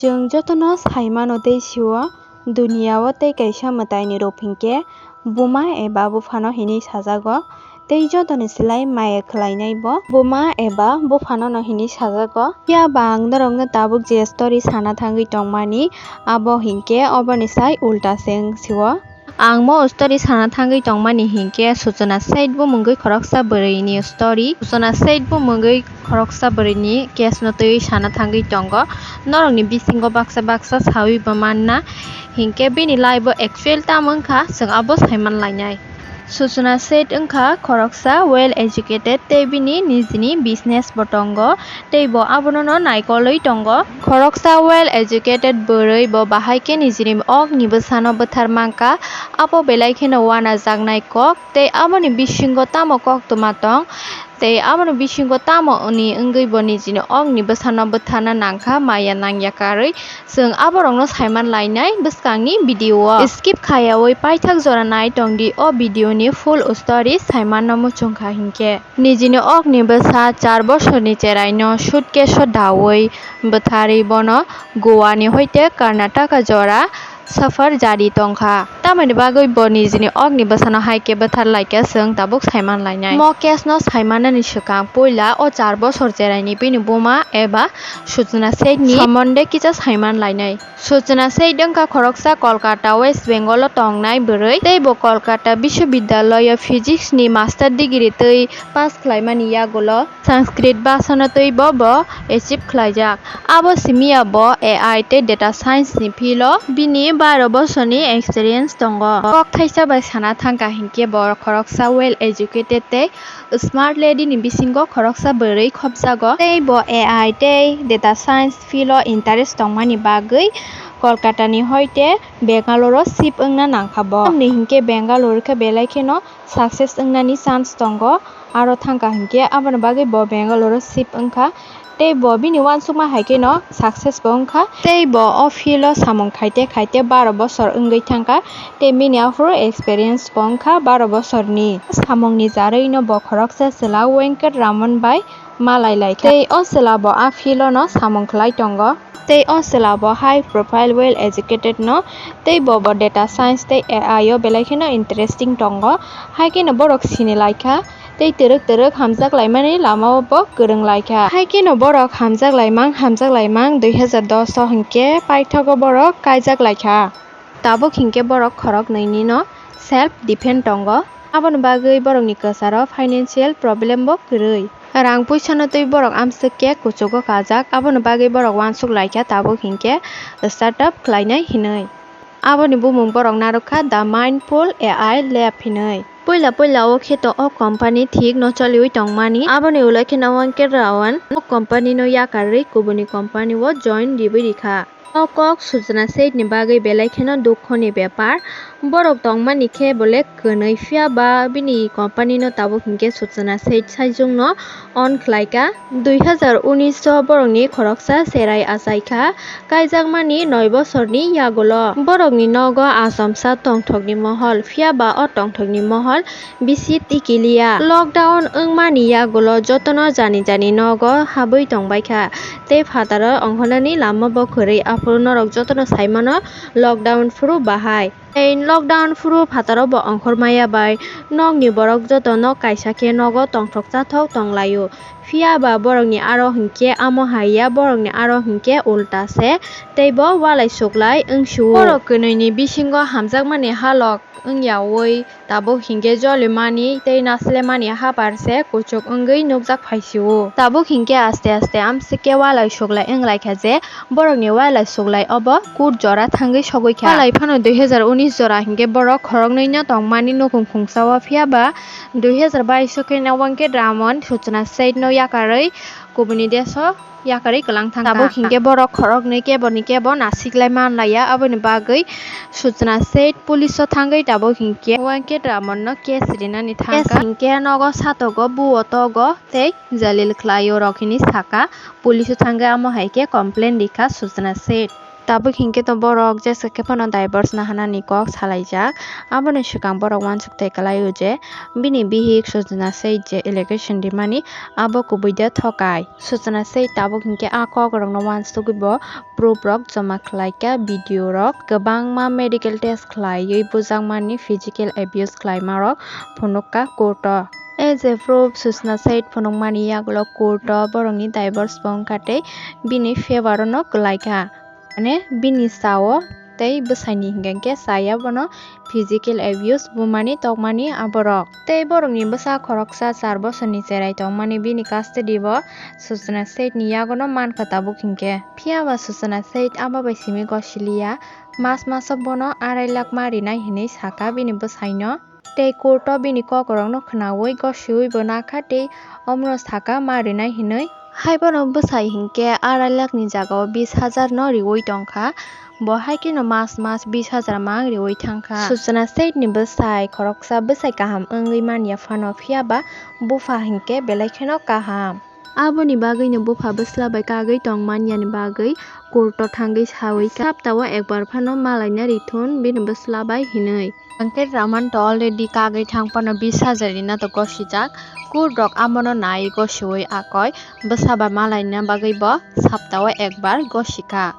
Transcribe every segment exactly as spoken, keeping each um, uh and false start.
Chwng jotono saimano tei sio, duniya o tei kaisa mwtaini rup hinkhe buma eba buphano hinwi sajago, tei jotoni slai maya khlainai bo buma eba buphanono hinwi sajago. Phiya ba ang norokno tabuk je story sana thangwi tongmani, abo hinkhe oboni sai ulta se wng sio. Ang mo story sana thangwi tongmani hinkhe Suchona Seth bo mungwi khoroksa bwrwini story. Suchona Seth bo mungwi khoroksa bwrwini case no twi sana thangwi tongo. Norokni bisingo baksa baksa sawi bo manna hinkhe bini life o actual tamo wngkha chwng abo saiman lainai. Suchona Seth wngkha khoroksa well educated tei bini nijini business bo tongo. Tei bo abono no naikolwi tongo. Khoroksa well educated bwrwi bo bahai khe nijini okni bwsano bwthar mankha. Abo belai kheno wanajaknai kok tei aboni bisingo tamo koktwma tong tei aboni bisingo tamo ni wngwi bo nijini okni bwsano bwtharna nangkha maya nangya karwi. Chwng aborokno saiman lainai bwskangni video o. Skip khayawi paithak jora nai tongdi o video ni full story saimanno muchungkha hinkhe. Nijini okni bwsa char bosorni cheraino suitcase o daui bwtharwi bono Goa ni hoite Karnataka jora safar jari tongkha. Tamoni bagwi bo nijini okni bwsano hai khe bwthar laikha chwng tabuk saiman lainai. Mo case no saimanani swkang puila o char bosor cheraini bini buma eba Suchona Seth ni somonde kisa saiman lainai. Suchona Seth wngkha khoroksa Kolkata, West Bengal o tongnai bwrwi. Tei bo Kolkata Biswabidyalayao Physics ni master degree twi pass khlaimani yagulo Sanskrit bhasano twi bo bo achieve khlaijak. Abo simiya bo A I tei data science ni field o bini baro bosorni experience tongo. Kok thaisa bai sana thangkha hinkhe bo khoroksa well educated tei smart lady ni bisingo khoroksa bwrwi khopjago. Tei bo A I tei data science field o interest tongmani bagwi Kolkata ni hoite Bangalore o shift wngna nangkha bo. Tamni hinkhe Bangalore khe belai kheno success wngnani chance tongo. Aro thangkha hinkhe aboni bagwi bo Bangalore o shift wngkha. Tei bo bini uansukma hai kheno success bo wngkha. Tei bo o field o samung khaite khaite baro bosor wngwi thangkha. Tei bini aphuru experience bo wngkha baro bosorni. Samungni jarwino bo khoroksa chwla Venkat Raman bai malai laikha. Tei o chwla bo a field o no samung khlai tongo. Tei o chwla bo high profile, well educated no, tei bo bo data science tei A I o belai kheno interesting tongo. Hai kheno borok sini laikha. Tei twrwk twrwk hamjak laimani lama o bo kwrwng laikha. Hai kheno borok hamjak laimang hamjak laimang dui hazar dos o hinkhe paithago borok kaijak laikha. Tabuk hinkhe borok khoroknwini no self depend tongo. Aboni bagwi borokni kwcharo financial problem bo kwrwi. Rang puisano twi borok amswk khe kuchugo kajak, aboni bagwi borok uansuk laikha tabuk hinkhe startup khlainai hinwi. Aboni bumung borok narwkha The Mindful A I Lab hinwi. Puila puila o kheto o company thik no choliwi tongmani, aboni ulo kheno Venkat Raman o company no yakarwi kubuni company o join riwi rikha. O kok Suchona Seth ni bagwi belai kheno dukho ni bepar. Borok tongmani khe bole kwnwi, phiya ba bini company no tabuk hinkhe Suchona Seth saichung no on khlaikha. Dui hazar unis o borokni khoroksa cherai achaikha. Kaijakmani noi bosorni yagulo borokni nogo achomsa tongthokni mohol, phiya ba o tongthokni mohol bisi tikiliya. Lockdown wngmani yagulo jotono jani jani nogo habwi tongbaikha. Tei phataro ongkhornani lama bo kwrwi, aphuru norok jotono saimano lockdown phuru bahai. Tei lockdown phuru phataro bo ongkhor maya bai nokni borok joto nok kaisa khe nogo tongthok chathok tonglaio. Phiya ba borokni aro hinkhe amo hai ya, borokni aro hinkhe ulta se, tei bo walai suklai wngsu-o. Borok kwnwi ni bisingo hamjakmani halok wngyaui tabuk hinkhe jolimani tei naslemani hapar se kuchuk wngwi nukjak phaisio. Tabuk hinkhe aste aste amswk khe walai suklai wnglaikha je borokni walai suklai obo court jora thangwi sogwi kha. Walai phano dui hazar unis jora hinkhe borok khoroknwi no tongmani nukhung khungsa o, phiya ba dui hazar bais o khe no Venkat Raman Suchona Seth no yakarwi kubuni desh o yakarwi kwlang thangkha. Tabuk hinkhe borok khoroknwi kebo ni kebo nasiklai manlaiya, aboni bagwi Suchona Seth police o thangwi tabuk hinkhe Venkat Raman no case rinani thangkha. Case hinkhe nogo satogo, buo togo tei jalil khlaio rok hinwi sakha. Police o thangwi amo hai khe complain rikha Suchona Seth. Tabuk hinkhe to borok jesa khe phano divorce nahanani kok salaijak. Aboni swkang borok uansuk tei kwlaio je bini bihik Sujna Seth je allegation rimani abo kubui de thokai. Sujna Seth tabuk hinkhe a kokrokno uansugwi bo proof rok joma khlaikha, video rok kwbangma medical test khlaiwi bujakmani, physical abuse khlaimarok phunukha court o. As a proof, Sujna Seth phunukmani yagulo court o borokni divorce bo wngkha tei bini favour o no kwlaikha. Mane bini sao tei bwsaini hinkhe khe saya bono physical abuse bumani tokmani aborok. Tei borokni bwsa khoroksa char bosorni cherai tongmani bini custody bo Sujna Seth ni yagono mankha tabuk hinkhe. Phiya ba Sujna Seth abo bai simi gosiliya, mas maso bono arai lakh ma rinai hinwi sakha bini bwsaino. Tei court o bini kokrokno khnaui gosiui bo nakha tei omono sakha ma rinai hinwi. Haiphano bwsai hinkhe arai lakh ni jagao bis hajar no riui tongkha. Bo hai kheno mas mas bis hajar mang riui thangkha. Sujna Seth ni bwsai khoroksa bwsai kaham wngwi manya phano, phiya ba bupha hinkhe belai kheno kaham. Aboni bagwino bupha bwsla bai kagwi tong manyani bagwi court o thangwi saui kha, saptao ekbar phano malaina rithun bini bwsla bai hinwi. Wangkhe Raman to already kagwi thang phano bis hajar rina to gosijak. Court rok amono nai gosiui akoi bwsa bai malaina bagwi bo saptao ekbar gosikha.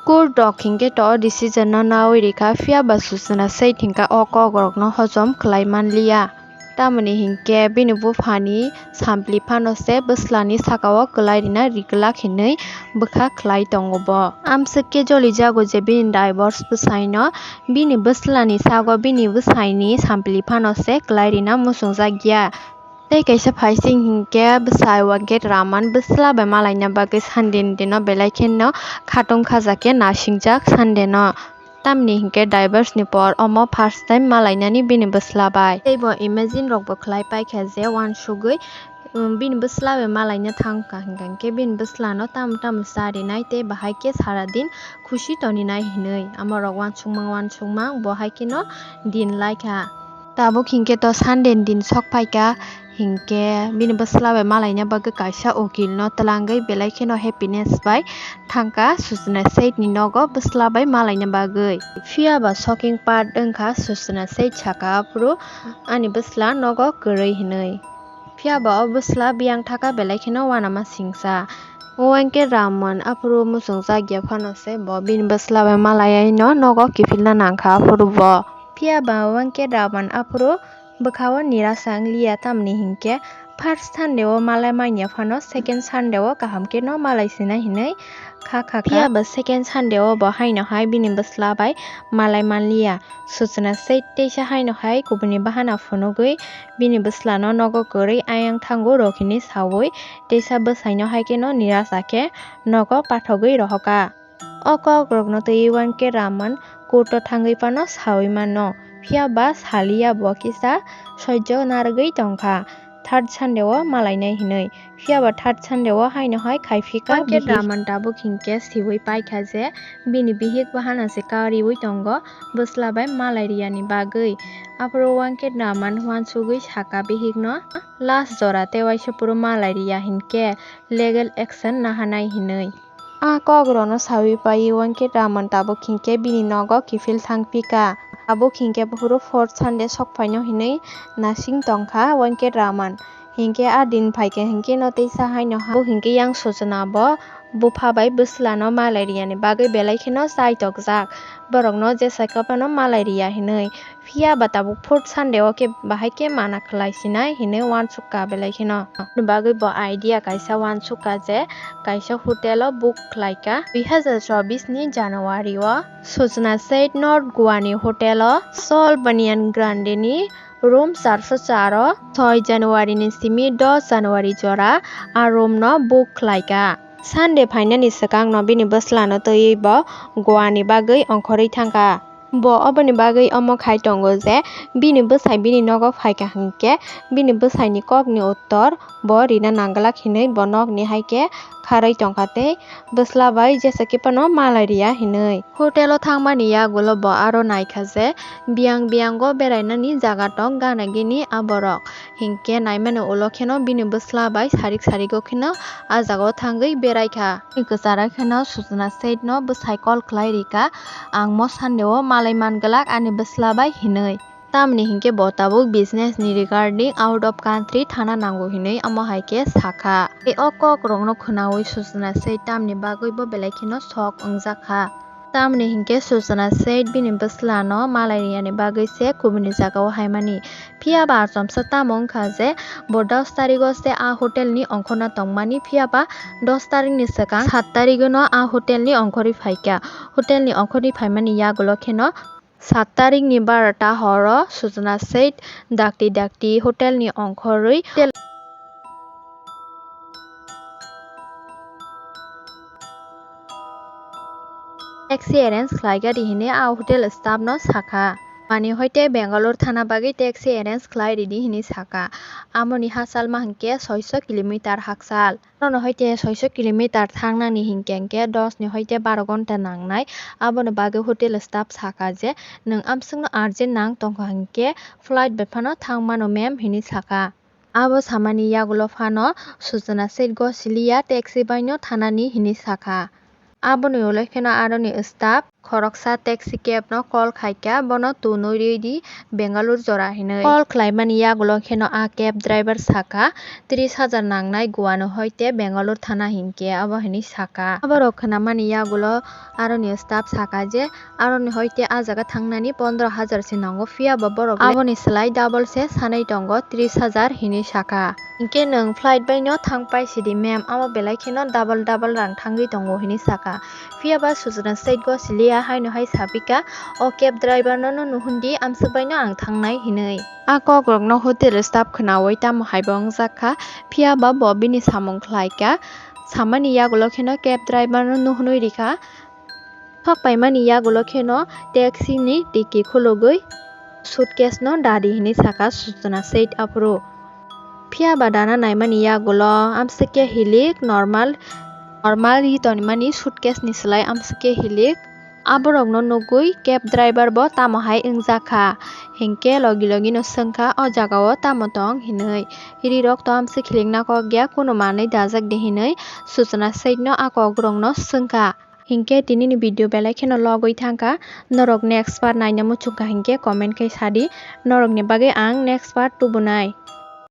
Court rok hinkhe to decision no naui rikha, phiya ba Sujna Seth hinkhe o kokrokno hojom khlai manliya. Tamoni hinkhe bini buphani sampli phano se bwslani sakao kwlai rina ri glak hinwi bwkha khlai tongo bo. Amswk khe jolijago je bini divorce bwsaino bini bwslani sago bini bwsaini sampli phano se kwlai rina muchungjak ya. Tei kaisa phaising hinkhe bwsai Wangkhe Raman bwsla bai malaina bagwi Sunday ni dino belai kheno khatung khajakhe nasingjak Sunday no. Tamni hinkhe divorce ni por omo first time malainani bini bwsla bai. Tei bo imagine rok bo khlai paikha je uansugwi, um, bini bwsla bai malaina thangkha hinkhe bini bwslano tamo tamo cha rinai tei bahai khe sara din khusi toninai hinwi. Amorok uansukmang uansukmang bo hai kheno din laikha. Tabuk hinkhe to Sunday ni din sok phaikha. Hinkhe bini bwsla bai malaina bagwi kaisa ukil no twlangwi belai kheno happiness bai thangkha Sujna Seth ni nogo bwsla bai malaina bagwi. Phiya ba shocking part wngkha Sujna Seth sakha aphuru ani bwsla nogo kwrwi hinwi. Phiya ba o bwsla biyang thaka belai kheno uanama singsa. Wangkhe Raman aphuru muchungjak ya phano se bo bini bwsla bai malaiwi no nogo kiphilna nangkha aphuru bo. Phiya ba Wangkhe Raman aphuru bwkhao nirasa wngliya, tamni hinkhe first Sunday o malai manya phano second Sunday o kaham khe no malai sina hinwi kha kha kha. Phiya ba second Sunday o bo haino hai bini bwsla bai malai manliya. Sujna Seth teisa haino hai kubuni bahana phunugwi bini bwslano nogo kwrwi ayang thango rok hinwi saui teisa bwsaino hai kheno nirasa khe nogo pathogwi rohokha. O kokrokno twiwi Wangkhe Raman court o thangwi phano saui mano, phiya ba saliya bo kisa soijo narwgwi tongkha third Sunday o malainai hinwi. Phiya ba third Sunday o haino hai khai phikha. Wangkhe Raman tabuk hinkhe siui paikha je bini bihik bahana se kariui tongo bwsla bai malai riyani bagwi. Aphuru Wangkhe Raman uansugwi sakha bihikno, last jora tei waisa phuru malai riya hinkhe legal action nahanai hinwi. A kokrokno saui paiwi Wangkhe Raman tabuk hinkhe bini nogo kiphil thang phikha. Tabuk hinkhe buphuru fourth Sunday sok phaino hinwi nasing tongkha Wangkhe Raman. Hinkhe a din phaikha hinkhe no teisa haino ha. Bo hinkhe yang Sujna bo bupha bai bwslano malai riyani bagwi belai kheno chai tokjak. Borokno jesa khe phano malai riya hinwi. Phiya ba tabuk fourth Sunday o khe bahai khe mana khlai sinai hinwi uansukha belai kheno. Aboni bagwi bo idea kaisa uansukha je kaisa hotel o book khlaikha dui hazar chobbish ni January o. Sujna Seth North Goa ni hotel o Sol Banyan Grande ni room charso char o soi January ni simi dos January jora a room no book khlaikha. Sunday phainani swkangno bini bwslano twiwi bo Goa ni bagwi ongkhorwi thangkha. Bo oboni bagwi omo khai tongo je bini bwsai bini nogo phaikha hinkhe bini bwsaini kokni uttor bo rina nangglak hinwi bo nokni hai khe kharwi tongkha tei bwsla bai jesa khe phano malai riya hinwi. Hotel o thangmani yagulo bo aro naikha je biyang biyango berainani jaga tong gana gini aborok. Hinkhe naimani ulo kheno bini bwsla bai sarik sarigo kheno ah jagao thangwi beraikha. Kwcharo kheno Sujna Seth no bwsai call khlai rikha, "Ang mo Sunday o malai man glak ani bwsla bai," hinwi. Tamni hinkhe bo tabuk business ni regarding out of country thana nango hinwi omo hai khe sakha. Tei o kok rokno khwnaui Sujna Seth tamni bagwi bo belai kheno sok wngjakha. Tamni hinkhe Sujna Seth bini bwslano malai riyani bagwi se kubuni jagao haimani. Phiya ba achomsa tamo wngkha je bo dos tarigo se a hotel ni ongkhorno tongmani, phiya ba dos tarikni swkang sat tarigono a hotel ni ongkhorwi phaikha. Hotel ni ongkhorwi phaimani yagulo kheno sat tarikni barota horo Sujna Seth dakti dakti hotel ni ongkhorwi taxi arrange khlai gari hinwi a hotel staff no sakha. Mani hoite Bangalore thana bagwi taxi arrange khlai ridi hinwi sakha. Amoni hachal ma hinkhe soiso kilometer hakchal. Aro no hoite soiso kilometer thangnani hinkhe hinkhe dos ni hoite baro gonta nangnai. Aboni bagwi hotel staff sakha je, "Nwng amswkno urgent nang tongkha hinkhe flight bai phano thang mano ma'am," hinwi sakha. Abo samani yagulo phano Sujna Seth go siliya taxi baino thanani hinwi sakha. Aboni ulo kheno aroni staff khoroksa taxi cab no call khaikha, bono tunwi ridi Bangalore jora hinwi. Call khlaimani yagulo kheno a cab driver sakha, "Tris hajar nangnai Goa no hoite Bangalore thana hinkhe," abo hinwi sakha. Aborok khwnamani yagulo aroni staff sakha je, "Aroni hoite a jaga thangnani pondro hajar se nango, phiya ba borok le aboni slai double se sanai tongo, tris hajar hinwi sakha." Hinkhe nwng flight bai no thang pai sidi ma'am, amo belai kheno double double rang thangwi tongo hinwi sakha. Phiya ba Sujna Seth go siliya haino hai sapikha, "O cab driver no no nuhundi, amswk bai no ang thangnai," hinwi. A kok rokno hotel staff khwnaui tamo hai bo wngjakha, phiya ba bo bini samung khlaikha. Samani yagulo kheno cab driver no nuhunwi rikha. Thok paimani yagulo kheno taxi ni tiki khulugwi suitcase no dadi hinwi sakha Sujna Seth aphuru. Phiya ba dana naimani yagulo amswkhe hilik normal, normal ri tonimani suitcase ni slai amswkhe hilik. Aborokno nugwi cab driver bo tamo hai wngjakha hinkhe logi logi no swngkha o jagao tamo tong hinwi. Rirok to amswk hilik nakokya, kunu manwi dajak di hinwi Sujna Seth no a kok rokno swngkha. Hinkhe tinini video belai kheno logwi thangkha. Norok next part naina muchungkha hinkhe comment khai sadi. Norokni bagwi ang next part tubunai.